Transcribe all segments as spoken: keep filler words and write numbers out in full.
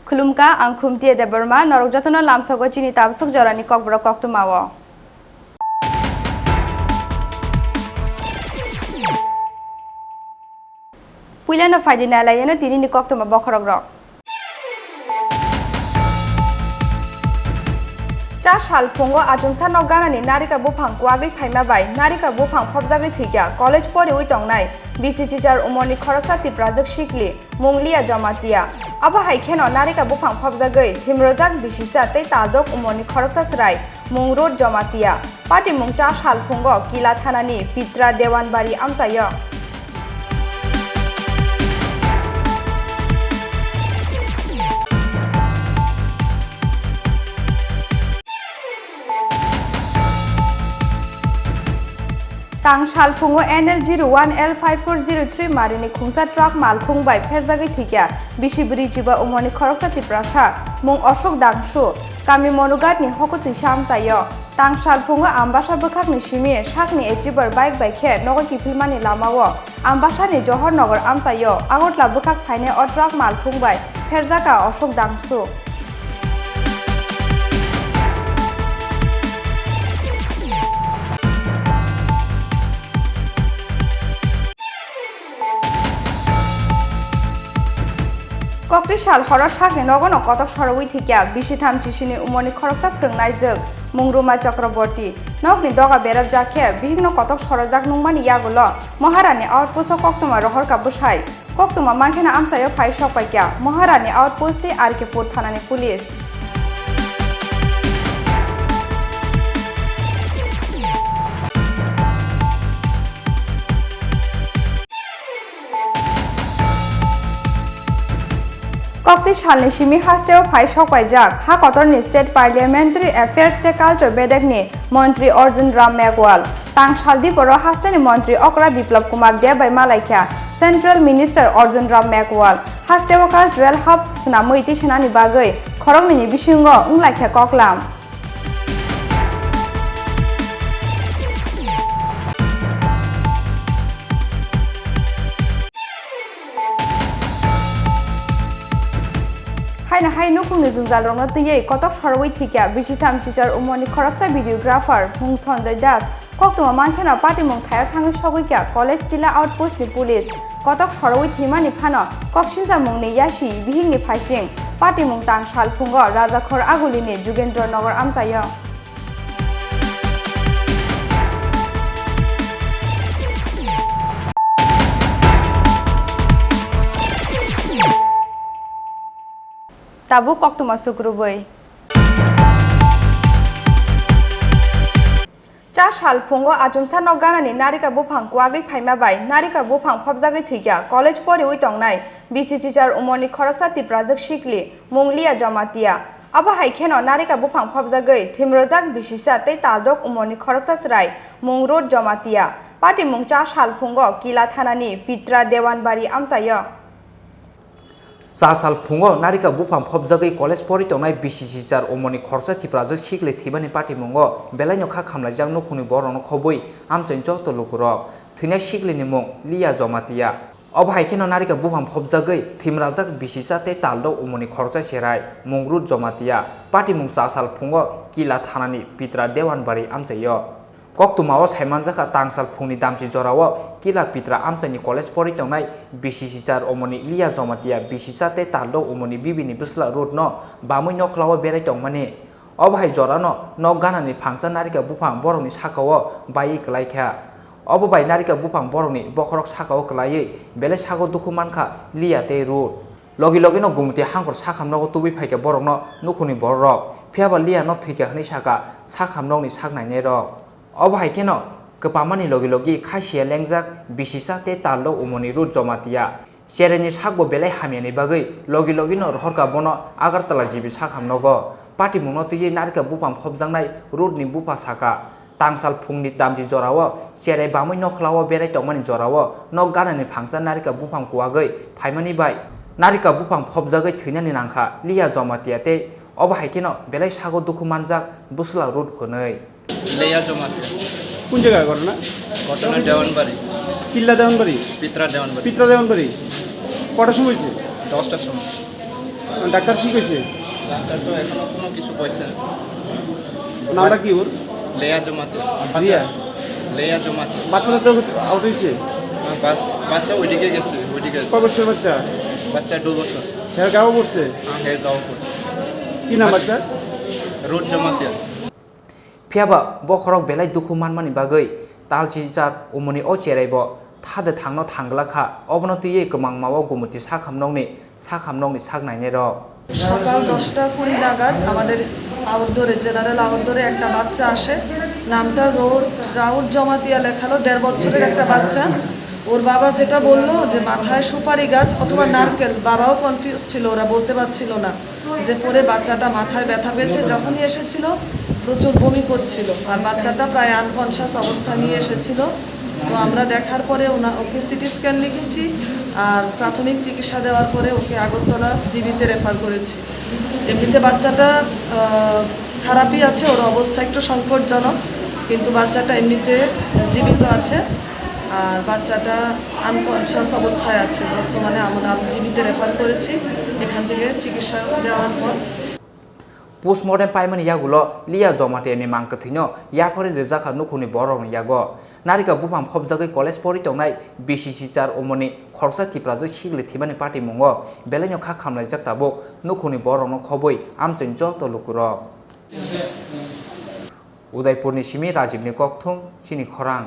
Khulumkha, ang Khumtiya Debbarma, norok jotono lamsogo chini tabswk jorani kokborok koktwmao. Puilano phaidi nailaiyano tinini koktwma bokhorokrok. Cha sal phungo achomsa nok ganani narika buphang kuagwi phaima bai narika buphang phobjagwi thwikya college poriwi tongnai B C teacher umorni khoroksa Tiprajwk sikli mung Liya Jomatia. Abo hai kheno narika buphang phobjagwi thimrojak bisisa tei taldok umorni khoroksa chwrai mung Ruth Jomatia. Patimung cha sal phungo Kila thanani Pitra Dewanbari amchaio. Tang sal phungo N L zero one L five four zero three marini khungsa truck malkhung bai pherjagwi thwikya bisi bwrwi chiba umorni khoroksa Tiprasa mung Ashok Dangsu, kami Monughat ni Hokutwisa amchaio. Tang sal phungo Ambasa bwkhakni simi sakni Achiever bike bai khe nogo kiphilmani lamao Ambasani Johor Nagar amchaio Agartala bwkhak phainai o truck malkhung bai pherjakha Ashok Dangsu. Kokti sal horo sakni nogono kotok sorowi thikya bisi tham chisini umorni khoroksa phrwngnaijwk mung Ruma Chakraborty. Nokni doga berajak khe bihikno kotok sorojak nungmani yagulo Maharani outpost-o koktwma rohorkha bwsai. Koktwma mankheno amchaio phai sokpaikha Maharani outpost tei R K Pur thanani police. Kokti salni simi hasteo phai sokpaijak ha kotorni State Parliamentary Affairs tei Culture bedekni montri Arjun Ram Meghwal. Tang sal diporo hasteni montri okra Biplab Kumar Deb bai malaikha Central Minister Arjun Ram Meghwal. Hasteo cultural hub swnamwi tisanani bagwi khoroknwini bisingo wnglaikha koklam. Haino hai nukhungni jwngjal rokno twiwi kotok sorowi thikya bisi tham chichar umorni khoroksa videographer mung Sanjay Das. Koktwma mankheno patimung thaio thangwi sogwikya college tila outpost ni police. Kotok sorowi thwimani phano koksinsa mungni yasi bihikni phaising patimung tang sal phungo Rajakhor Agulini Jugendra Nagar amchaio. Tabuk koktwma sukrubwi. Cha sal phungo achomsa nok ganani narika buphang kuagwi phaima bai narika buphang phobjagwi thwikya college poriwi tongnai B C teacher umorni khoroksa Tiprajwk sikli mung Liya Jomatia. Abo hai kheno narika buphang phobjagwi thimrojak bisisa tei taldok umorni khoroksa chwrai mung Ruth Jomatia. Patimung cha sal phungo Kila thanani Pitra Dewanbari amchaio. Cha sal phungo narika buphang phobjagwi college pori tongnai B C teacher umorni khoroksa Tiprajwk sikli thwimani patimungo belaino kha khamlaijak nukhungni borokno khobwi amchaini joto lukurok. Thwinai siklini mung Liya Jomatia. Obo hai kheno narika buphang phobjagwi thwimrajak bisisa tei taldok umorni khoroksa chwrai mung Ruth Jomatia. Patimung cha sal phungo Kila thanani Pitra Dewanbari amchaio. Koktwmao saimanjakha tangsal phungni damchi jorao Kila Pitra amchaini college pori tongnai B C teacher umorni Liya Jomatia bisisa tei taldok umorni bibini bwsla Ruth no bamwi nokhlao berai tongmani. Obo hai jorano nok ganani phangsa narika buphang borokni sakao baiwi kwlai kha. Obo bai narika buphang borokni bokhorok sakao kwlaiwi belai sago dukhu man kha Lia tei Rut. Logi logino Gumti hangkhor sakham nogo tubui phaikha borokno nukhungni bororok. Phiyaba Lia no thwikha hwnwi sakha sakham nokni sak nainairok. Obo hai kheno kwpamani logi logi khaisiya lengjak bisisa tei taldok umoni Rut Jomatia. Cheraini sakbo belai hamyani bagwi logi logino rohorkha bono Agartala G B sakham nogo. Patimungno twiwi narika buphang phobjaknai Rutni bupha sakha, tangsal phungni damchi jorao cherai bamwi nokhlao berai tongmani jorao nok ganani phangsa narika buphang kuwagwi phaimani bai narika buphang phobjagwi thwinani nangkha Lia Jomatia tei obo hai kheno belai sago dukhu manjak bwsla Rut hwnwi. Leia Jamatia. কোন জায়গায় ঘটনা? ঘটনা দেওয়ানবাড়ি। কিল্লা দেওয়ানবাড়ি? পিত্রা দেওয়ানবাড়ি। পিত্রা দেওয়ানবাড়ি। কটার সময় হয়েছে? দশটার সময়। ডাক্তার কি কইছে? ডাক্তার তো এখনো কোনো কিছু কইছে না। নামটা কি ওর? লেয়া জমাতে। রিয়া? লেয়া জমাতে। বাচ্চাটা তো আউট হয়েছে? হ্যাঁ, বাচ-, বাচ্চা ওইদিকে গেছে, ওইদিকে। কয় বছর বাচ্চা? বাচ্চা দু বছর। ছেলের গাও পড়ছে? হ্যাঁ, হের গাও পড়ছে। কি নাম বাচ্চা? রুট Jamatia. Phiyaba bokhorok belai dukhu manmani bagwi talchichar umoni o cheraibo thade thangno thangla kha, obono twiwi kwmangmao Gumti sakham nokni, sakham nokni sak nainairok. সকাল দশটা কুড়ি নাগাদ আমাদের আউটডোরে, জেনারেল আউটডোরে একটা বাচ্চা আসে, নামটা রোড, রাউট জমাতিয়া লেখালো, দেড় বছরের একটা বাচ্চা। ওর বাবা যেটা বললো যে মাথায় সুপারি গাছ অথবা নারকেল, বাবাও কনফিউজ ছিল, ওরা বলতে পারছিল না। যে পরে বাচ্চাটা মাথায় ব্যথা পেয়েছে, যখনই এসেছিল প্রচুর বমি করছিল, আর বাচ্চাটা প্রায় আনকনশাস অবস্থা নিয়ে এসেছিল। তো আমরা দেখার পরে ওনা-, ওকে সিটি স্ক্যান লিখেছি, আর প্রাথমিক চিকিৎসা দেওয়ার পরে ওকে আগরতলা জিবিতে রেফার করেছি। এমনিতে বাচ্চাটা, আহ, খারাপই আছে, ওর অবস্থা একটু সংকটজনক, কিন্তু বাচ্চাটা এমনিতে জীবিত আছে। আর বাচ্চাটা আনকনশাস অবস্থায় আছে, বর্তমানে আমরা জিবিতে রেফার করেছি, এখান থেকে চিকিৎসা দেওয়ার পর। Postmortem paimani yagulo Lia Jamatia ni mang kwthwino yapharwi rwjakha nukhungni bororokni yago. Narika buphang phobjagwi college pori tongnai bisi sichar umorni khoroksa Tiprajwk sikli thwimani patimungo belaino kha khamlaijak tabuk nukhungni bororokno khobwi amchaini joto lukurok. Udaipurni simi Rajibni kokthum, chini khorang.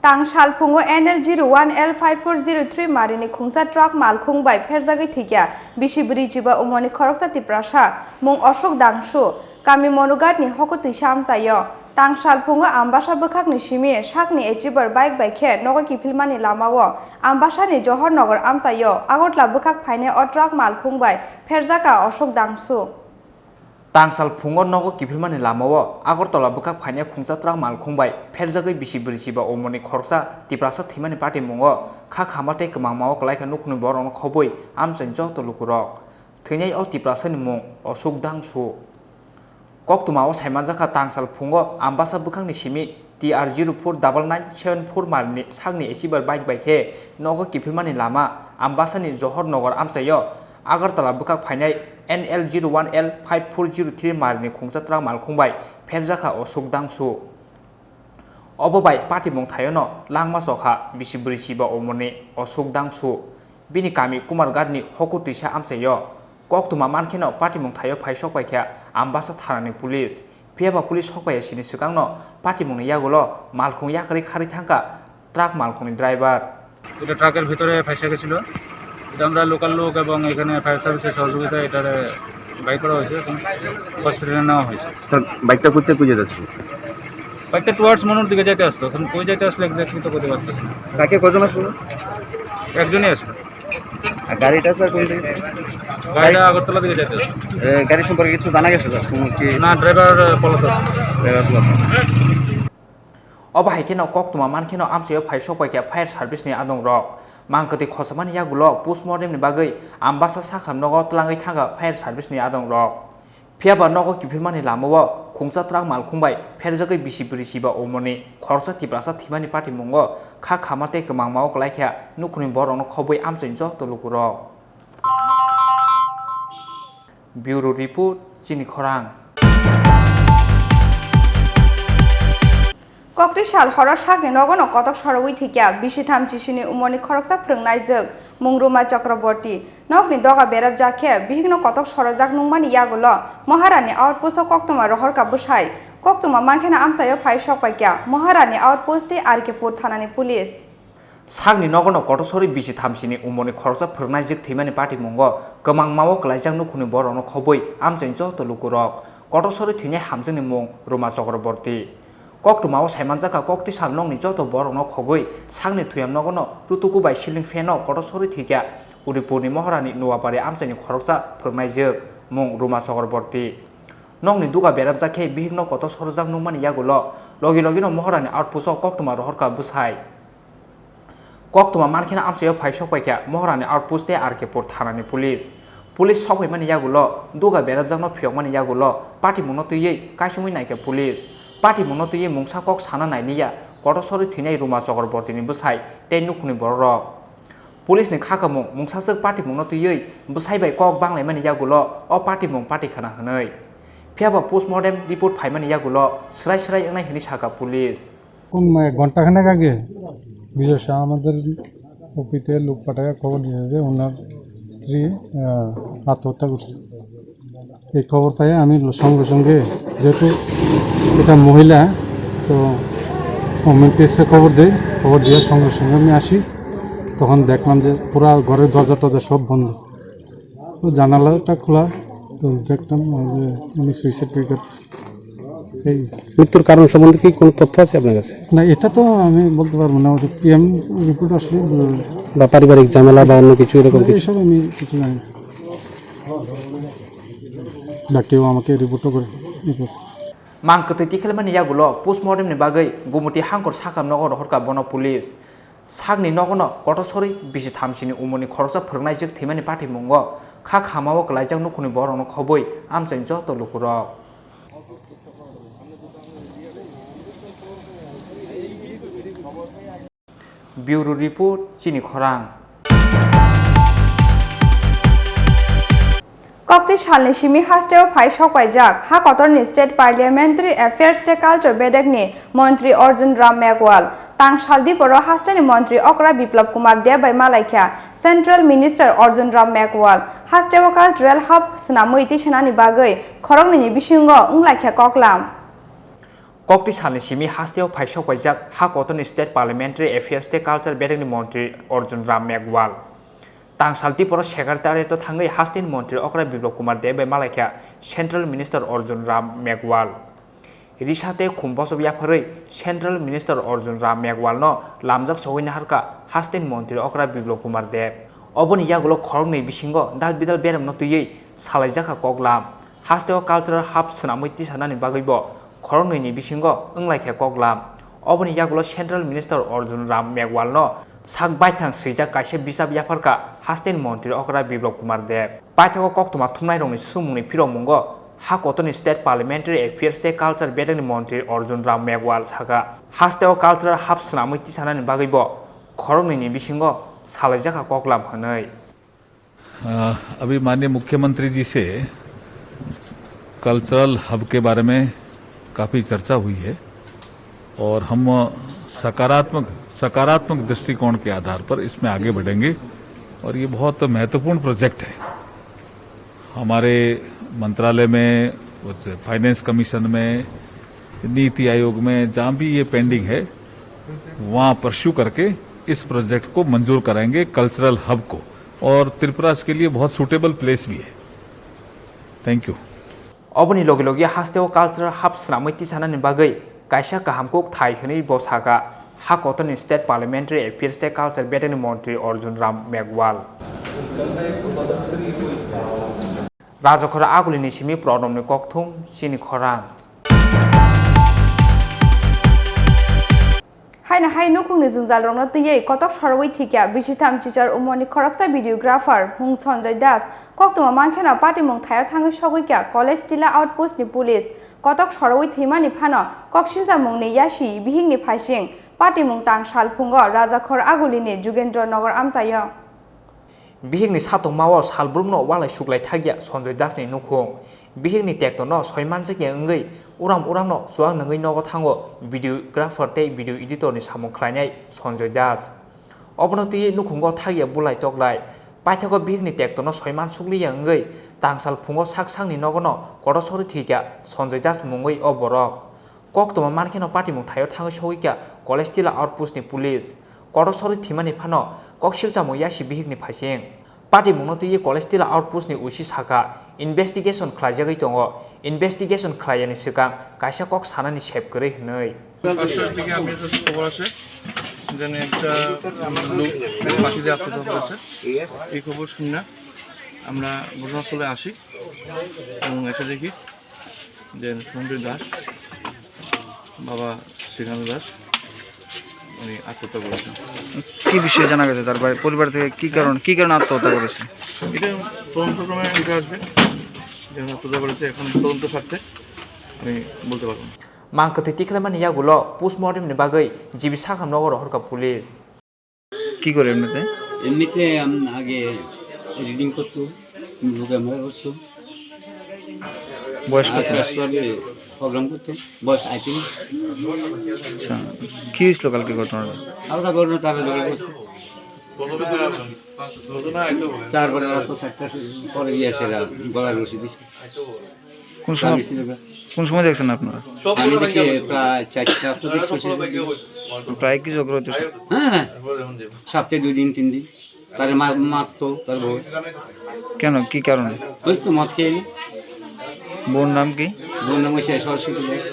Tang salphungo N L zero one L five four zero three marini khungsa truck malkhung bai pherjagwi thwikya bisi bwrwi chiba umorni khoroksa Tiprasa mung Ashok Dangsu, kami Monughatni Hoku Twisa amchaio. Tang salphungo Ambasa bwkhakni simi sakni Achiever bike bai khe nogo kiphilmani lamao Ambasani Johor Nagar amchaio Agartala bwkhak phainai o truck malkhung bai pherjakha Ashok Dangsu. Tang salphungo nogo kiphilmani lamao Agartala bwkhak phainai khungsa truck malkhung bai pherjagwi bisi bwrwi chiba umorni khoroksa Tiprasa thwimani patimungo kha khama tei kwmangmao kwlaikha nukhungni borokno khobwi amchaini joto lukurok. Thwinai o Tiprasani mung Ashok Dangsu. Koktwmao saimanjakha tang salphungo Ambasa bwkhakni simi T R zero four double nine seven four marini sakni Achiever bike bai khe nogo kiphilmani lama Ambasani Johor Nagar amchaio Agartala bwkhak phainai N L zero one L five four zero three marini khungsa truck malkhung bai pherjakha Ashok Dangsu. Obo bai patimung thaiono langma chokha bisi bwrwi chiba umorni Ashok Dangsu. Bini kami Kumarghatni Hoku Twisa amchaio. Koktwma mankheno patimung thaio phai sokpaikha Ambasa thanani police. Phiyaba police sokpaiya sini swkangno patimungni yagulo malkhung yakarwi kharwi thangkha truck malkhungni driver. এটা ট্রাকের ভিতরে ফেঁসে গেছিল। এটা আমরা লোকাল লোক এবং এখানে ফায়ার সার্ভিসের সহযোগিতায় এটারে বার করা হয়েছে, এখন হসপিটালে নেওয়া হয়েছে। স্যার, বাইকটা কোথায় কোথায় যাচ্ছে? বাইকটা টুয়ার্ডস মনুর দিকে যাইতে আসতো, এখন কই যাইতে আসলে এক্স্যাক্টলি তো বলতে পারতেছি না। বাইকে কজন আসলো? একজনই আসলো। আর গাড়িটা স্যার কোন দিকে? গাড়িটা আগরতলা দিকে যাইতে আসলো। এ, গাড়ি সম্পর্কে কিছু জানা গেছে স্যার? কোনো কি? না, ড্রাইভার পলাতক। ড্রাইভার পলাতক। Obo hai kheno koktwma mankheno amchaio phai sokpaikha fire service ni adongrok. Mang kwtwi khochamani yagulo postmortem ni bagwi Ambasa sakham nogo twlangwi thangkha fire service ni adongrok. Phiyaba nogo kiphilmani lamao khungsa truck malkhung bai pherjagwi bisi bwrwi chiba umorni khoroksa Tiprasa thwimani patimungo kha khama tei kwmangmao kwlaikha nukhungni borokno khobwi amchaini joto lukurok. Bureau Report, chini khorang. Kokti sal horo sakni nogono kotok sorowi thikya bisi tham chisini umorni khoroksa phwrwngnaijwk Mung Ruma Chakraborty. Nokni doga berapjak khe bihikno kotok sorojak nungmani yagulo Maharani outpost-o koktwma rohorkha bwsai. Koktwma mankheno amchaio phai sokpaikha Maharani outpost tei R K Pur thanani police. Sakni nogono kotor sori bisi thamsini umorni khoroksa phwrwngnaijwk thwimani patimungo kwmangmao kwlaijak nukhungni borokno khobwi amchaini joto lukurok. Kotor sori thwinai hamjakni mung Ruma Chakraborty. Koktwmao saimanjakha, koktwi sal nokni joto borokno khogwi sakni thuyam nogono rutuku bai ceiling fan-o kotor sori thwikha Udaypurni Maharani Nuapari amchaini khoroksa phwrwngnaijwk mung Ruma Chakraborty. Nokni duga berapjak khe bihikno kotor sorojak nungmani yagulo logi logino Maharani outpost-o koktwma rohorkha bwsai. Koktwma mankheno amchaio phai sokpaikha Maharani outpost tei R K Pur thanani police. Police sokpaimani yagulo duga berapjakno phiyokmani yagulo patimungno twiwi kaisumwi naikha police. Patimungno twiwi mungsa kok sana nailiya kotor sori thwinai Ruma Chakrabortyni bwsai tei nukhungni bororok. Police ni kha kamung mungsaswk patimungno twiwi bwsai bai kok banglaimani yagulo o patimung patikhana hwnwi. Phiyaba postmortem report phaimani yagulo swrai swrai wngnai hwnwi sakha police. কোন, মানে, ঘন্টাখানেক আগে বিজয় শাহ আমাদের ওপিতে লোক পাঠায় খবর দিয়েছে যে ওনার স্ত্রী, আহ, আত্মহত্যা করছে। এই খবর পাই আমি সঙ্গে সঙ্গে, যেহেতু এটা মহিলা, তো ওমেন পিএসকে খবর দেই। খবর দেওয়ার সঙ্গে সঙ্গে আমি আসি। তখন দেখলাম যে পুরা ঘরের দরজা টরজা সব বন্ধ, তো জানালাটা খোলা, তো দেখলাম যে উনি সুইসাইড করে। এই মৃত্যুর কারণ সম্বন্ধে কি কোনো তথ্য আছে আপনার কাছে? না, এটা তো আমি বলতে পারবো না, ওটা পিএম রিপোর্ট আসলে বুঝা যাবে। বা পারিবারিক ঝামেলা বা অন্য কিছু এরকম কিছু? এসব আমি কিছু জানি না, না কেউ আমাকে রিপোর্টও করে, report. Mang kwtwi tikhelmani yagulo postmortem ni bagwi Gumuti Hangkor sakam nogo rohorkha bono police. Sakni nogono kotor sori bisi thamsini umorni khoroksa phwrwngnaijwk thwimani patimungo kha khamao kwlaijak nukhungni borokno khobwi amchaini joto lukurok. Bureau Report, Chini Khorang. Kokti salni simi hasteo phai sokpaijak ha kotorni State Parliamentary Affairs tei Culture bedekni montri Arjun Ram Meghwal. Tang sal diporo hasteni montri okra Biplab Kumar Deb bai malaikha Central Minister Arjun Ram Meghwal. Hasteo cultural hub swnamwi tisanani bagwi khoroknwini bisingo wnglaikha koklam. Kokti salni simi hasteo phai sokpaijak ha kotorni State Parliamentary Affairs tei Culture bedekni montri Arjun Ram Meghwal. Tang sal diporo Secretariat-o thangwi hasteni montri okra Biplab Kumar Deb bai malaikha Central Minister Arjun Ram Meghwal. Risa tei khum bosob yapharwi Central Minister Arjun Ram Meghwal-no lamjak sogwi naharkha hasteni montri okra Biplab Kumar Deb. Oboni yagulo khoroknwi bisingo dal bidal beremno twiwi salaijakha koklam. Hasteo cultural hub swnamwi tisanani bagwibo khoroknwini bisingo wnglaikha koklam. Oboni yagulo Central Minister Arjun Ram Meghwal-no sak baithang swijak kaisa bijap yapharkha hasteni montri okra Biplab Kumar Deb. Paithago koktwma thumnairokni swngmungni phirokmungo ha kotorni State Parliamentary Affairs tei Culture bedekni montri Arjun Ram Meghwal sakha, hasteo cultural hub swnamwi tisanani bagwibo khoroknwini bisingo salaijakha koklam hwnwi. अ, अभी माननीय मुख्यमंत्री जी से cultural hub के बारे में काफ़ी चर्चा हुई है और हम सकारात्मक, सकारात्मक दृष्टिकोण के आधार पर इसमें आगे बढ़ेंगे और ये बहुत महत्वपूर्ण प्रोजेक्ट है। हमारे मंत्रालय में, उस फाइनेंस कमीशन में, नीति आयोग में, जहाँ भी ये पेंडिंग है, वहाँ परस्यू करके इस प्रोजेक्ट को मंजूर कराएंगे, कल्चरल हब को। और त्रिपुरा इसके लिए बहुत सूटेबल प्लेस भी है। Thank you. Oboni logi logi hasteo cultural hub swnamwi tisanani bagwi kaisa kaham kok thai hwnwi bo sakha ha kotorni State Parliamentary Affairs tei Culture bedekni montri Arjun Ram Meghwal. Rajakhor agulini simi prodomni kokthum chini khorang. Haino hai nukhungni jwngjalrokno twiwi kotok sorowi thikya bisitham chichar umorni khoroksa videographer mung Sanjoy Das koktwma mankheno patimung thaio thangwi sogwikya College Tila Outpost ni police. Kotok sorowi thwimani phano koksinjamungni yasi bihikni phaising patimung tang salphungo Rajakhor agulini Jugendra Nagar amchaio. Bihikni satongmao salbrumno walai suklai thakya Sanjoy Dasni nukhung. Bihikni tektono soi manjakya wngwi uram uramno chuak nungwi nogo thango videographer tei video editorni samung khlainai Sanjoy Das. Obono twiwi nukhungo thakya bulai toklai. Paithago bihikni tektono soiman sukliya wngwi tangsal phungo sak sakni nogono kotor sori thwikha Sanjay Das mungwi o borok. Koktwma mankheno patimung thaio thangwi sogwikha College Tila Outpost ni police. Kotor sori thwimani phano kok silchamo yasi bihikni phaising. Patimungno twiwi College Tila Outpost ni O C sakha, investigation khlaijagwi tongo, investigation khlaiyani swkang kaisa kok sanani sep kwrwi hwnwi. পাঁচশো থেকে আপনার কাছে খবর আছে, যেন একটা লোক ফাঁসি দিয়ে আত্মহত্যা করেছে। এই খবর শুনে আমরা ঘটনাস্থলে আসি এবং এসে দেখি যে সঞ্জয় দাস, বাবা শ্রীকান্ত দাস, উনি আত্মহত্যা করেছেন। কি বিষয়ে জানা গেছে তার বাড়ি, পরিবার থেকে কি কারণ, কি কারণে আত্মহত্যা করেছে? এটা তদন্ত ক্রমে উঠে আসবে, যেন আত্মহত্যা করেছে, এখন তদন্ত স্বার্থে আমি বলতে পারবো না। Mang kwthwi tikhlaimani yagulo postmortem ni bagwi G B sakham nogo rohorkha police. কি করে এমনিতে? এমনিতে আম-, আগে রিডিং করতো, লেখাপড়া করতো। বয়স আর কত? ক্লাস টুয়েলভে প্রোগ্রাম করতো, বয়স আইটিন। আচ্ছা, কি হয়েছিল কালকে ঘটনাটা? হালকা ঘটনা তারা ধরে করছে। তারপরে রাস্তা সাতটার পরে গিয়ে সেটা গলায় রশি দিছে। কোন সময়, স্বামী ছিল গা। কোন সময় দেখছেন আপনারা? আমি দেখি প্রায় চারটা চল্লিশ পঁচিশ। প্রায় কি ঝগড়া হচ্ছে? হ্যাঁ, হ্যাঁ। সপ্তাহে দুই দিন, তিন দিন। তারে মা-, মারতো, তার বউ। কেন? কি কারণে? ওই তো মদ খেয়ে নি। বউর নাম কি? বউর নাম হচ্ছে সরস্বতী দাস।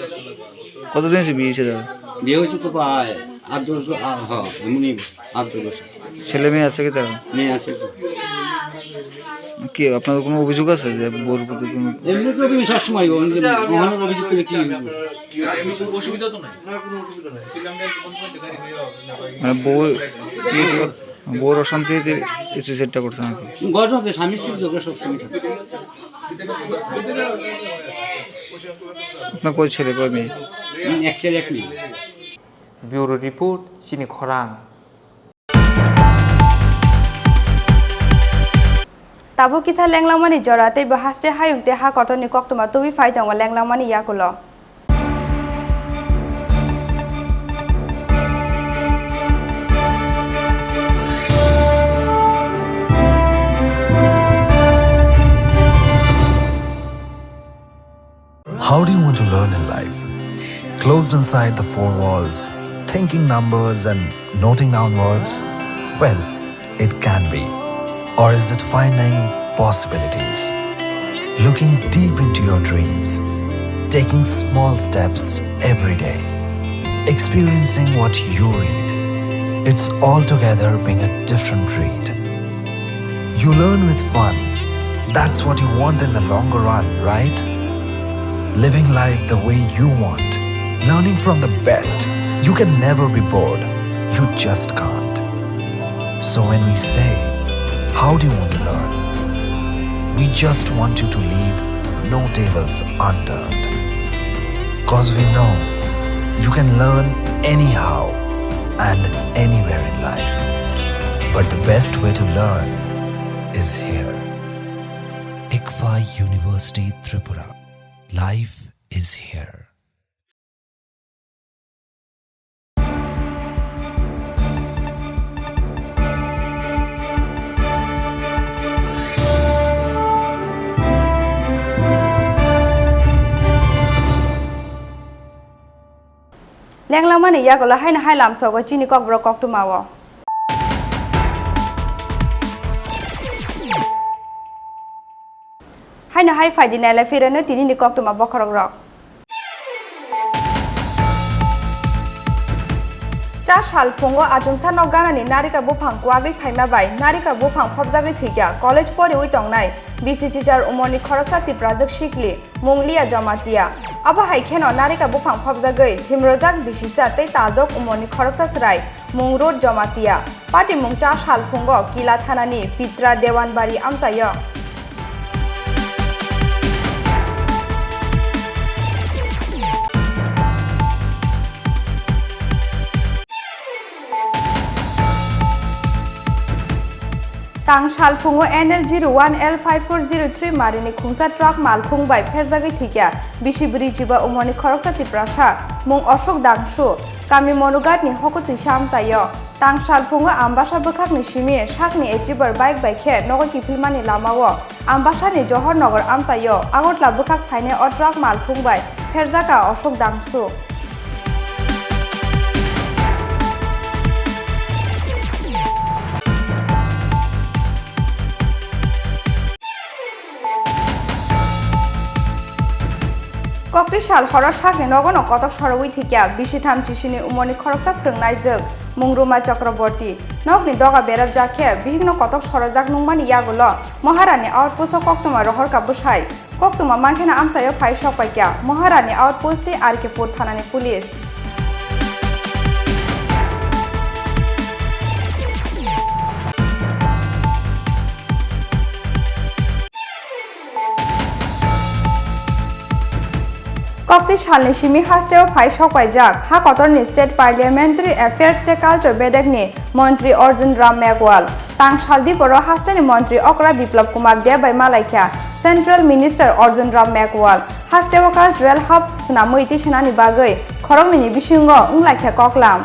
কতদিন হয়েছে বিয়ে হয়েছে তার? বিয়ে হয়েছে তো প্রায় আট দশ বছর, আ, হ, এমনই আট দশ বছর। ছেলে মেয়ে আছে কি তার? মেয়ে আছে তো। কি আপনাদের কোনো অভিযোগ আছে যে বউর প্রতি কোনো? এমনি তো অভিযোগ সবসময়, ও যে মহানের অভিযোগ করে কি হইব? মানে বউ, কি, কি, বউর অশান্তিতে এই সুইসাইডটা করছে নাকি? ঘটনা তো স্বামী স্ত্রীর ঝগড়া সবসময় থাকে। আপনার কয় ছেলে, কয় মেয়ে? হুম, এক ছেলে, এক মেয়ে। Bureau report, Chini Khorang. Tabuk kisa lenglangmani jora tei bo haste hayung tei ha kotorni koktwma tubui phai tongo lenglangmani yakulo. How do you want to learn in life? Closed inside the four walls, thinking numbers and noting down words? Well, it can be. Or is it finding possibilities? Looking deep into your dreams, taking small steps every day, experiencing what you read. It's altogether being a different breed. You learn with fun. That's what you want in the longer run, right? Living life the way you want. Learning from the best. You can never be bored. You just can't. So when we say, "How do you want to learn?" We just want you to leave no tables unturned. 'Cause we know you can learn anyhow and anywhere in life. But the best way to learn is here. ICFAI University Tripura. Life is here. Lenglangmani yagulo haino hai lamsogo chini kokborok koktwmao. Haino hai phaidi nailai phirano tinini koktwma bokhorokrok. Cha sal phungo achomsa nok ganani narika buphang kuagwi phaima bai narika buphang phobjagwi thwikha college poriwi tongnai B C C char umorni khoroksa Tiprajwk Sikli, mung Lia Jamatia. Abo hai kheno narika buphang phobjagwi thimrojak bisisa tei taldok umorni khoroksa chwrai, mung Ruth Jamatia. Patimung cha sal phungo Kila thanani Pitra Dewanbari amchaio. Tang salphungo N L zero one L five four zero three marini khungsa truck malphung bai pherjagwi thwikya bisi bwrwi chiba umorni khoroksa Tiprasa, mung Ashok Dangsu, kami Monughatni hokotwisa amchaio. Tang salphungo Ambasa bwkhakni simi sakni Achiever bike bai khe nogo kiphilmani lamao Ambasani Johor Nagar amchaio Agartala bwkhak phainai o truck malphung bai pherjakha Ashok Dangsu. Koktwi sal horo sakni nogono kotok sorowi thwikya bisi tham chisini umorni khoroksa phrwngnaijwk Mungruma Chakraborty. Nokni doga berajak khe bihikno kotok sorojak nungmani yagulo Maharani outpost-o koktwma rohorkha bwsai. Koktwma mankheno amchaio phai sokpaikha Maharani outpost tei R K Pur thanani police. Koktwi salni simi hasteo phai sokpaijak ha kotorni State Parliamentary Affairs tei Culture bedekni montri Arjun Ram Meghwal. Tang sal diporo hasteni montri okra Biplab Kumar Deb bai malaikha Central Minister Arjun Ram Meghwal. Hasteo cultural hub swnamwi tisanani bagwi khoroknwini bisingo wnglaikha koklam.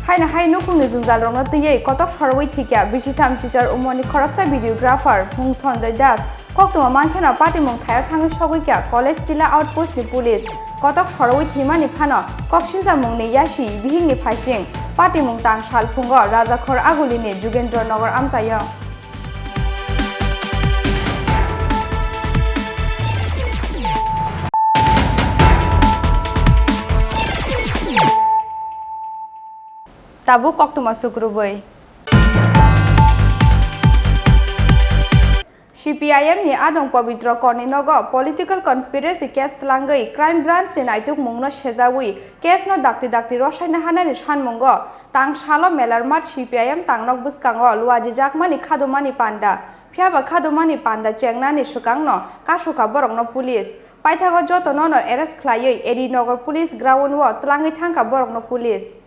Haino hai nukhungni jwngjalrokno twiwi kotok sorowi thwikya bisi tham chichar umorni khoroksa videographer mung Sanjay Das. Koktwma mankheno patimung thaio thangwi sogwikya College Tila outpost ni police. Kotok sorowi thwimani phano koksilsa mungni yasi bihikni phaising patimung tang salphungo Rajakhor Agulini Jugendra Nagar amchaio. Tabuk koktwma sukrubwi. C P I M ni adong Pabitra Korni nogo political conspiracy case twlangwi Crime Branch ni naitukmungno sejawi case no dakti dakti rwsai naharnani sanmungo tang salo Melarmat C P I M tangnok bwskango luajijakmani khadumani panda, phiyaba khadumani panda chengnani swkangno kasukha borokno police. Paithago jotono no arrest khlaiwi A D Nagar police ground o twlangwi thangkha borokno police.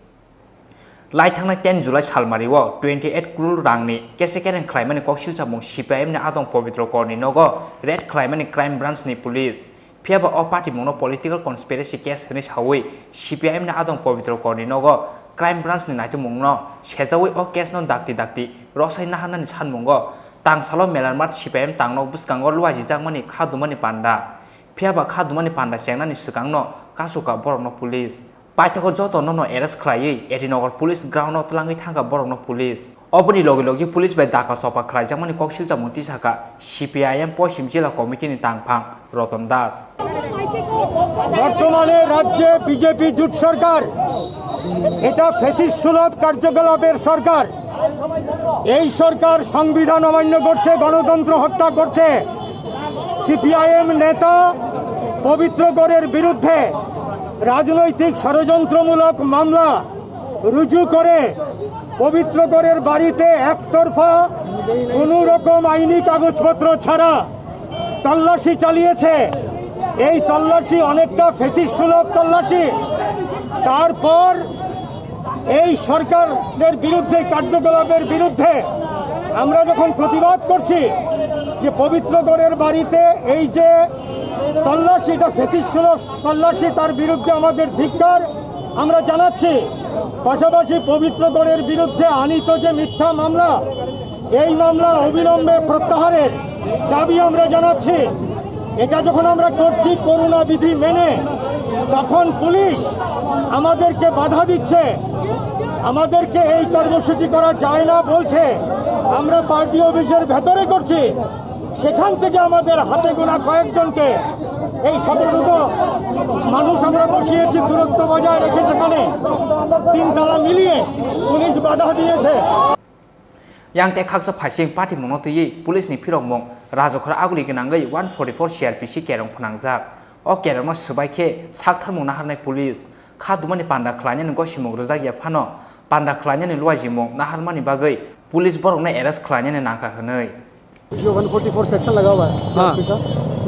Lai thangnai ten July salmari o twenty eight crore rangni kese kereng khlaimani koksilsamung C P I M ni adong Pabitra Korni nogo raid khlaimani Crime Branch ni police. Phiyaba o patimungno political conspiracy case hwnwi sawi C P I M ni adong Pabitra Korni nogo Crime Branch ni naitukmungno sejawi o case no dakti dakti rwsai naharnani sanmungo tang salo Melarmat C P I M tangnok bwskango luajijakmani khadumani panda. Phiyaba khadumani panda chengnani swkangno kasukha borokno police. Paithago jotono no arrest khlaiwi A D Nagar police ground o twlangwi thangkha borokno police. Oboni logi logi police bai daka chopa khlaijakmani koksilsamung tisakha C P I M Poschim Jila Committee ni tangphang Roton Das. বর্তমানে রাজ্যে বিজেপি জোট সরকার, এটা ফ্যাসিস্ট সুলভ কার্যকলাপের সরকার। এই সরকার সংবিধান অমান্য করছে, গণতন্ত্র হত্যা করছে। সিপিআইএম নেতা পবিত্র গড়ের বিরুদ্ধে রাজনৈতিক ষড়যন্ত্রমূলক মামলা রুজু করে পবিত্র গড়ের বাড়িতে একতরফা কোনো রকম আইনি কাগজপত্র ছাড়া তল্লাশি চালিয়েছে। এই তল্লাশি অনেকটা ফ্যাসিস্ট সুলভ তল্লাশি। তারপর এই সরকারের বিরুদ্ধে, কার্যকলাপের বিরুদ্ধে আমরা যখন প্রতিবাদ করছি যে পবিত্রগড়ের বাড়িতে এই যে তল্লাশি, এটা ফ্যাসিস্ট সুলভ তল্লাশি, তার বিরুদ্ধে আমাদের ধিক্কার আমরা জানাচ্ছি। পাশাপাশি পবিত্রগড়ের বিরুদ্ধে আনিত যে মিথ্যা মামলা, এই মামলা অবিলম্বে প্রত্যাহারের দাবি আমরা জানাচ্ছি। এটা যখন আমরা করছি করুণা বিধি মেনে, তখন পুলিশ আমাদেরকে বাধা দিচ্ছে, আমাদেরকে এই কর্মসূচি করা যায় না বলছে। আমরা পার্টি অফিসের ভেতরে করছি, সেখান থেকে আমাদের হাতে গোনা কয়েকজনকে, এই সতেরোশো মানুষ আমরা বসিয়েছি দূরত্ব বজায় রেখে, সেখানে তিন তালা মিলিয়ে পুলিশ বাধা দিয়েছে। Yang tei khaksa phaising patimungno twiwi police ni phirokmung Rajakhor Aguli gwnangwi one forty-four C R P C kerong phnangjak. O kerongno swbai khe saktharmung naharnai police. Kha dumani panda khlainani gosimung rwjak ya phano panda khlainani luajimung naharmani bagwi police borokno arrest khlainani nangkha hwnwi. जो one forty four section लगा हुआ है हाँ। ट्रैफिक का,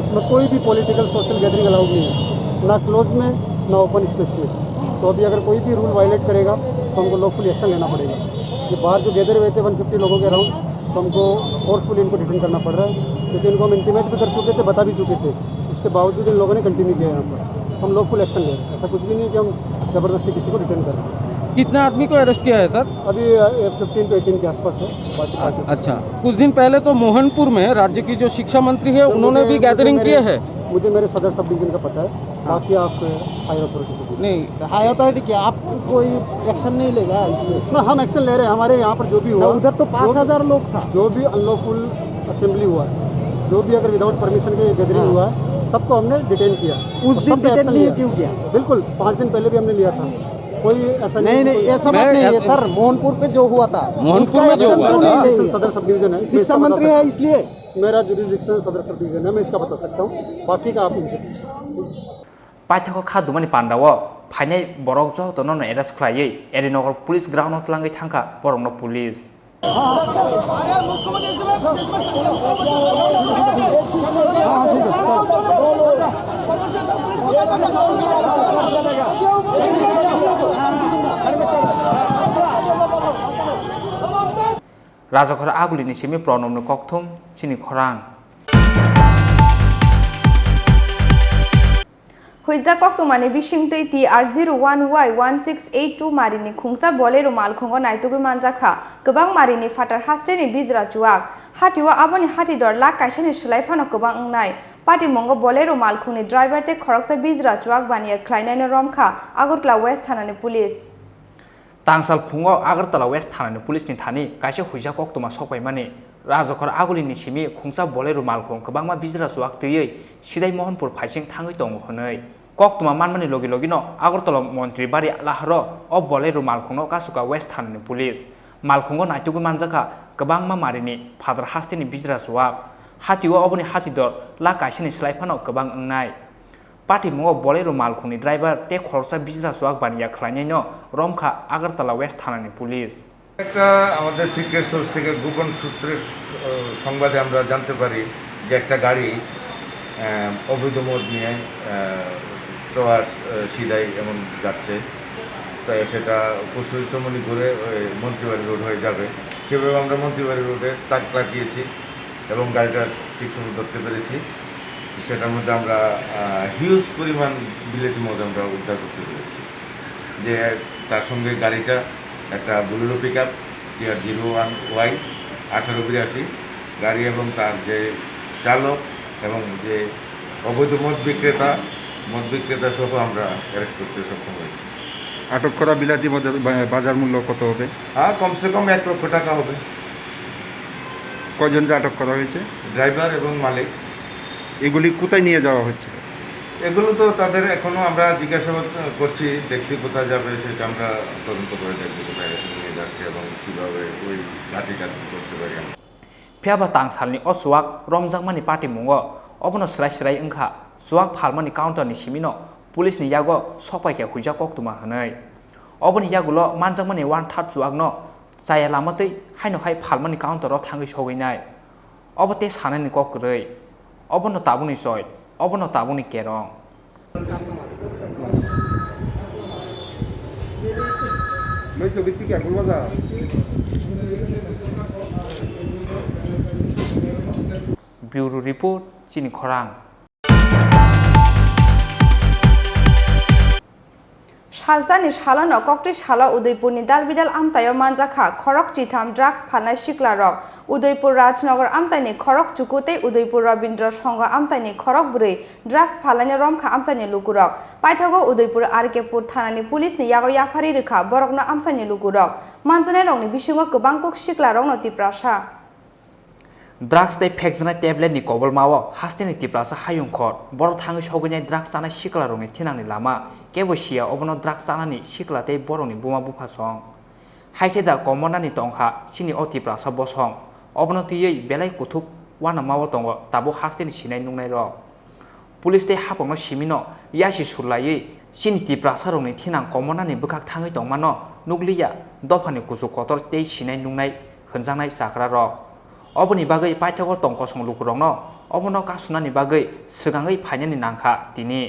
उसमें कोई भी political social gathering allowed नहीं है, ना क्लोज में, ना ओपन स्पेस में। तो अभी अगर कोई भी रूल वायलेट करेगा तो हमको लॉफुल एक्शन लेना पड़ेगा। ये बाहर जो गैदर हुए थे वन फिफ्टी लोगों के अराउंड, तो हमको फोर्सफुली इनको डिटेन करना पड़ रहा है, क्योंकि इनको हम इंटीमेट भी कर चुके थे, बता भी चुके थे। उसके बावजूद इन लोगों ने कंटिन्यू किया यहाँ पर। हम लॉफुल एक्शन ले रहे हैं, ऐसा कुछ भी नहीं कि हम ज़बरदस्ती किसी को डिटेन कर रहे हैं। कितना आदमी को अरेस्ट किया है सर? अभी फिफ्टीन टू एटीन के आसपास है। बाकी अ-, बाकी अच्छा, कुछ दिन पहले तो मोहनपुर में राज्य की जो शिक्षा मंत्री है, तो उन्होंने मुझे, भी मुझे गैदरिंग मेरे, किए हैं। मुझे मेरे सदर सब डिवीजन का पता है, हाँ। बाकी आप हायर अथॉरिटी से पूछिए। नहीं। तो हायर अथॉरिटी क्या, आप कोई एक्शन नहीं लेगा इसमें? ना, हम एक्शन ले रहे हैं। हमारे यहाँ पर जो भी ना, हुआ, उधर तो जो भी, पाँच हज़ार लोग था। जो भी अनलॉफुल असेंबली हुआ है, जो भी अगर विदाउट परमिशन के गैदरिंग हाँ। हुआ है, सबको हमने डिटेन किया। उस और दिन सब पे डिटेन एक्शन नहीं लिया। क्यों किया? बिल्कुल, पाँच दिन पहले भी हमने लिया था। कोई ऐसा नहीं, नहीं, नहीं, कोई ऐसा बात मैं नहीं है ऐसे सर, मोहनपुर पे जो हुआ था, मोहनपुर उसका में जो एक्शन हुआ क्यों था। नहीं लिया? सदर सब डिवीजन है, मैं शिक्षा इसका बता मंत्री है सकता हूँ। इसलिए। मेरा जुरिसडिक्शन सदर सब डिवीजन है, मैं इसका बता सकता हूँ, बाकी का आप उनसे पूछो। Paithakgo kha dumani pandao phainai borok jotono no arrest khlaiwi Erinagar police ground o twlangwi thangkha borokno police. Rajakhor Agulini simi Pranobni kokthum chini khorang. Huijak koktwmani bisingtwi T R zero one Y one six eight two marini khungsa Bolero malkhungo naitugwi manjakha, kwbang marini phatar hasteni bijra chuak. Hatio aboni hatidor lakh kaisani swlai phano kwbang wngnai. Patimungo Bolero malkhungni driver tei khoroksa bijra chuak baniya khlainaino romkha Agartala West thanani police. Tangsal phungo Agartala West thanani police ni thani kaisa huijak koktwma sokpaimani Rajakhor Agulini simi khungsa Bolero malkhung kwbangma bijra chuak twiwi Sidai Mohanpur phaising thangwi tongo hwnwi. Koktwma manmani logi logino Agartala Montri Bari laharo o Bolero malkhungno Kasuka West thanani police. Malkhungo naitugwi manjakha kwbangma marini phatar hasteni bijra chuak. Hatio oboni hatidor lakh kaisani swlai phano kwbang wngnai. Patimungo Bolero malkhungni driver tei khoroksa bijra chuak baniya khlainaino romkha Agartala West thanani police. একটা আমাদের secret source থেকে গোপন সূত্রের, আহ, সংবাদে আমরা জানতে পারি যে একটা গাড়ি, আহ, অবৈধ মদ নিয়ে, আহ, টুয়ার্ডস, আহ, সিদাই এমন যাচ্ছে। তো সেটা পশ্চিমবঙ্গ ঘুরে ওই মন্ত্রীবাড়ি রোড হয়ে যাবে। সেভাবে আমরা মন্ত্রীবাড়ি রোডে তাক লাগিয়েছি এবং গাড়িটা ঠিক সময় ধরতে পেরেছি। সেটার মধ্যে আমরা, আহ, হিউজ পরিমাণ বিলেতি মদ আমরা উদ্ধার করতে পেরেছি। যে তার সঙ্গে গাড়িটা একটা Bolero pickup, TR zero one Y আঠারো বিরাশি গাড়ি এবং তার যে চালক এবং যে অবৈধ মদ বিক্রেতা, মদ বিক্রেতা সহ আমরা অ্যারেস্ট করতে সক্ষম হয়েছি। আটক করা বিলাতি মদের বা-, বাজার মূল্য কত হবে? হ্যাঁ, কমসে কম এক লক্ষ টাকা হবে। কয়জনকে আটক করা হয়েছে? ড্রাইভার এবং মালিক। এগুলি কোথায় নিয়ে যাওয়া হচ্ছে? এগুলো তো তাদের এখনো আমরা জিজ্ঞাসাবাদ করছি, দেখছি কোথায় যাবে, সেটা আমরা তদন্ত করে দেখবো কোথায় নিয়ে যাচ্ছে এবং কিভাবে ওই ঘাঁটিটা করতে পারি আমরা। Phiya ba tangsalni o chuak romjakmani patimungo obono swrai swrai wngkha, chuak phalmani counterni simino police ni yago sokpaikha huijak koktwma hwnwi. Oboni yagulo manjakmani one third chuakno chaya lama twi haino hai phalmani counter o thangwi sogwi nai. Obo tei sanani kok kwrwi. Obono tabukni choi, obono tabukni kerong. Bureau Report, Chini Khorang. Salsani salono koktwi salo Udaipurni Dalbidal amchaio manjakha khorok chitham drugs phalnai siklarok. Udaipur Rajnagar amchaini khorok chuku tei Udaipur Rabindra Songho amchaini khorok bwrwi drugs phalnaino romkha amchaini lukurok. Paithago Udaipur R K Pur thanani police ni yago yapharwi rwkha borokno amchaini lukurok. Manjanairokni bisingo kwbang kuk siklarokno Tiprasa. Drugs tei phekjaknai tablet ni kobolmao hasteni Tiprasa hayung khor. Borok thangwi sogwinai drugs chanai siklarokni thinangni lama. Kebo siya obono drugs chanani sikla tei borokni buma bupha song. Hai khe da komonani tongkha chini o Tiprasa bosong. Obono twiwi belai kuthuk uanamao tongo tabuk hasteni sinai nuknairok. Police tei haphangno simino yasi surlaiwi chini Tiprasarokni thinang komonani bwkhak thangwi tongmano nukliya dophani kuchuk kotor tei sinai nuknai hwnjaknai chakrarok. Oboni bagwi paithago tong kosong lukurokno obono kasunani bagwi swkangwi phainani nangkha tini.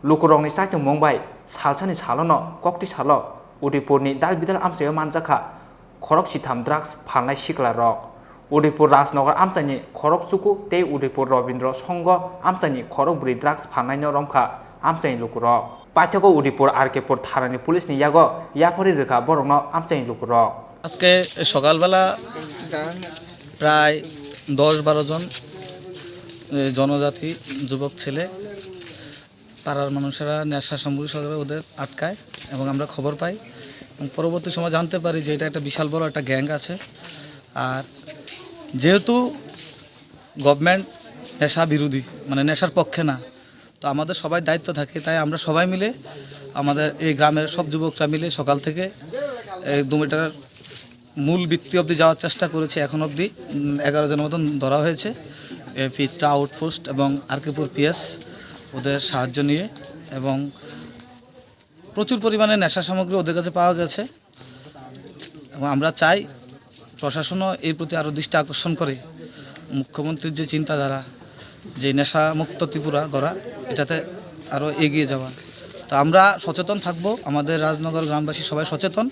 Lukurokni chaitumung bai salsani salono kokti salo Udaipurni dalbidal amchaio manjakha khorok sitham drugs phalnai siklarok. Udaipur Rajnagar amchaini khorok chuku tei Udaipur Rabindra Songho amchaini khorok bwrwi drugs phalnaino romkha amchaini lukurok. Paithago Udaipur R K Pur thanani police ni yago yapharwi rwkha borokno amchaini lukurok. আজকে সকালবেলা প্রায় দশ বারো জন, এ, জনজাতি যুবক ছেলে, পাড়ার মানুষেরা নেশা সামগ্রী সহকারে ওদের আটকায় এবং আমরা খবর পাই এবং পরবর্তী সময় জানতে পারি যে এটা একটা বিশাল বড় একটা গ্যাং আছে। আর যেহেতু গভর্নমেন্ট নেশা বিরোধী, মানে নেশার পক্ষে না, তো আমাদের সবাই দায়িত্ব থাকে, তাই আমরা সবাই মিলে, আমাদের এই গ্রামের সব যুবকরা মিলে সকাল থেকে একদম এটার মূল ভিত্তি অবধি যাওয়ার চেষ্টা করেছি। এখন অবধি, উম, এগারো জনের মতন ধরা হয়েছে। এ, পিত্রা আউটপোস্ট এবং আরকেপুর পিএস ওদের সাহায্য নিয়ে, এবং প্রচুর পরিমাণে নেশা সামগ্রী ওদের কাছে পাওয়া গেছে। এবং আমরা চাই প্রশাসনও এর প্রতি আরও দৃষ্টি আকর্ষণ করে, মুখ্যমন্ত্রীর যে চিন্তাধারা, যে নেশামুক্ত ত্রিপুরা গড়া, এটাতে আরও এগিয়ে যাওয়া। তো আমরা সচেতন থাকব, আমাদের রাজনগর গ্রামবাসী সবাই সচেতন,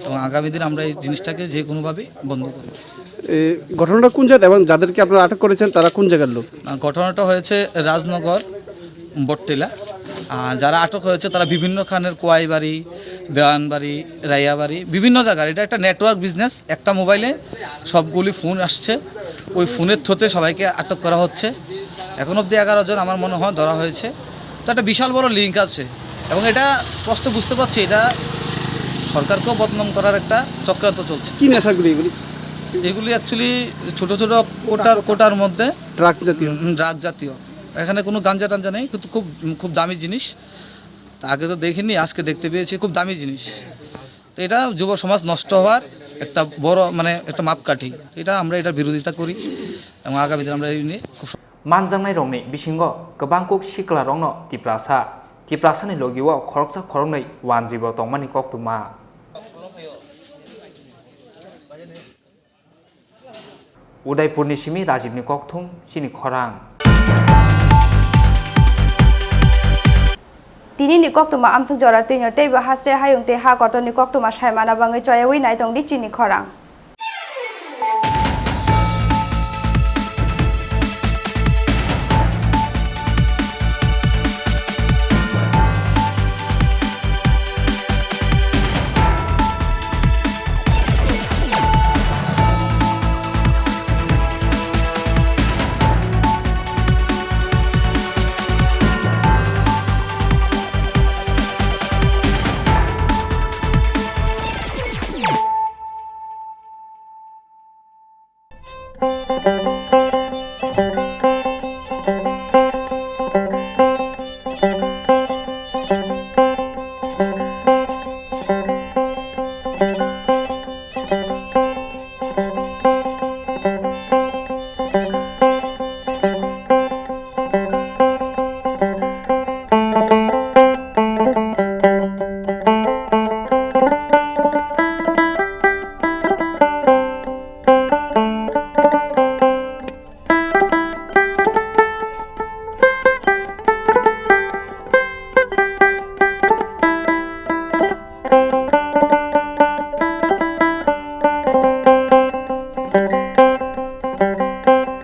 এবং আগামী দিন আমরা এই জিনিসটাকে যে কোনোভাবেই বন্ধ করব। এই ঘটনাটা কোন জায়গায় এবং যাদেরকে আপনারা আটক করেছেন তারা কোন জায়গার লোক? আহ, ঘটনাটা হয়েছে রাজনগর বটটিলা। আহ, যারা আটক হয়েছে তারা বিভিন্ন খানের কোয়াইবাড়ি, দেওয়ানবাড়ি, রাইয়াবাড়ি, বিভিন্ন জায়গার। এটা একটা নেটওয়ার্ক বিজনেস। একটা মোবাইলে সবগুলি ফোন আসছে, ওই ফোনের থ্রুতে সবাইকে আটক করা হচ্ছে। এখন অবধি এগারো জন আমার মনে হয় ধরা হয়েছে। তো একটা বিশাল বড় লিঙ্ক আছে এবং এটা স্পষ্ট বুঝতে পারছি, এটা সরকারকেও বদনাম করার একটা চক্রান্ত চলছে। কি নেশাগুলি এগুলি? এগুলি অ্যাকচুয়ালি ছোট ছোট কোটার, কোটার মধ্যে ড্রাগস জাতীয়? উম, ড্রাগ জাতীয়। এখানে কোনো গাঞ্জা টাঞ্জা নেই, কিন্তু খুব, খুব দামি জিনিস। তা আগে তো দেখিনি, আজকে দেখতে পেয়েছি, খুব দামি জিনিস। তো এটা যুব সমাজ নষ্ট হওয়ার একটা বড়, মানে, একটা মাপকাঠি। এটা আমরা এটার বিরোধিতা করি এবং আগামী দিন আমরা এই নিয়ে খুব Manjaknairokni bisingo kwbang kuk siklarokno Tiprasa, Tiprasani logio khoroksa khoroknwi wanjibo tongmani koktwma. Udaipurni simi Rajibni kokthum chini khorang. Tinini koktwma amswk jora twino teibo haste hayung tei ha kotorni koktwma saimana bagwi choyawi naitongdi chini khorang.